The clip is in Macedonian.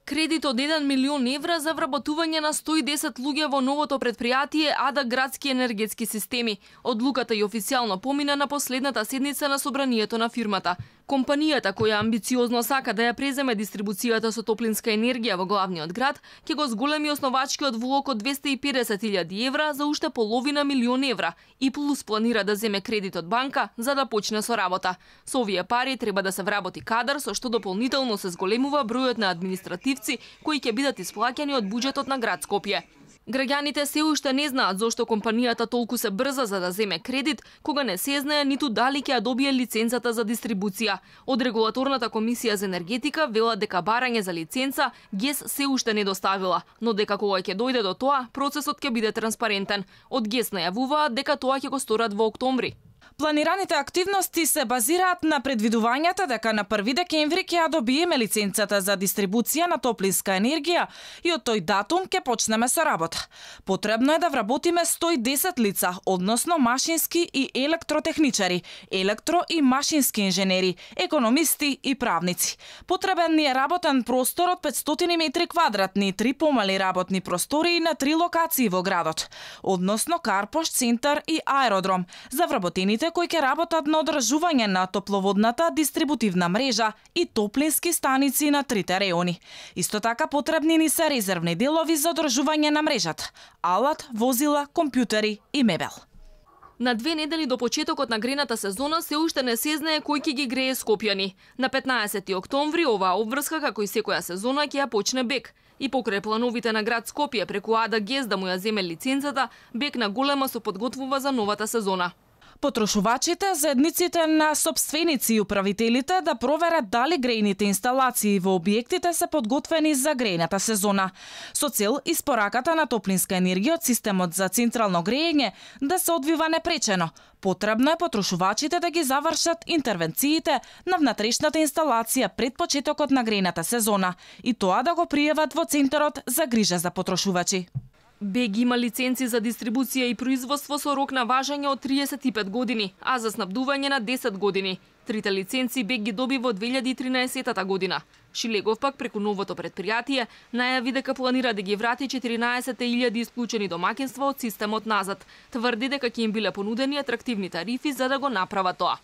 Кредит од 1 милион евра за вработување на 110 луѓе во новото предпријатие АДА Градски енергетски системи. Одлуката и официјално помина на последната седница на собранието на фирмата. Компанијата, која амбициозно сака да ја преземе дистрибуцијата со топлинска енергија во главниот град, ќе го зголеми основачкиот влог од 250.000 евра за уште половина милион евра и плюс планира да земе кредит од банка за да почне со работа. Со овие пари треба да се вработи кадар, со што дополнително се зголемува бројот на административци кои ќе бидат исплаќани од буџетот на град Скопје. Граѓаните се уште не знаат зошто компанијата толку се брза за да земе кредит, кога не се знае ниту дали ќе ја добие лиценцата за дистрибуција. Од регулаторната комисија за енергетика велат дека барање за лиценца ГЕС се уште не доставила, но дека кога ќе дојде до тоа, процесот ќе биде транспарентен. Од ГЕС најавуваат дека тоа ќе го сторат во октомври. Планираните активности се базираат на предвидувањата дека на 1 декември ќе ја добиеме лиценцата за дистрибуција на топлинска енергија и од тој датум ќе почнеме со работа. Потребно е да вработиме 110 лица, односно машински и електротехничари, електро и машински инженери, економисти и правници. Потребен ни е работен простор од 500 метри квадратни, 3 помали работни простори на 3 локации во градот, односно карпош, центар и аеродром за вработените кои ќе работат на одржување на топловодната дистрибутивна мрежа и топлински станици на трите реони. Исто така потребни ни се резервни делови за одржување на мрежата, алат, возила, компјутери и мебел. На 2 недели до почетокот на грејната сезона се уште не се знае кој ќе ги грее Скопјани. На 15 октомври оваа обврска, како и секоја сезона, ќе ја почне БЕК. И покрај плановите на град Скопје преку АДА ГЕС да му ја земе лиценцата, БЕК на голема се подготвува за новата сезона. Потрошувачите, заедниците на сопственици и управителите да проверат дали грејните инсталации во објектите се подготвени за грејната сезона, со цел испораката на топлинска енергија од системот за централно грејење да се одвива непречено. Потребно е потрошувачите да ги завршат интервенциите на внатрешната инсталација пред почетокот на грејната сезона и тоа да го пријават во Центарот за грижа за потрошувачи. БЕК има лиценци за дистрибуција и производство со рок на важење од 35 години, а за снабдување на 10 години. Трите лиценци БЕК ги доби во 2013 година. Шилегов пак преку новото предпријатие најави дека планира да ги врати 14.000 исклучени домаќинства од системот назад. Тврди дека ќе им биле понудени атрактивни тарифи за да го направат тоа.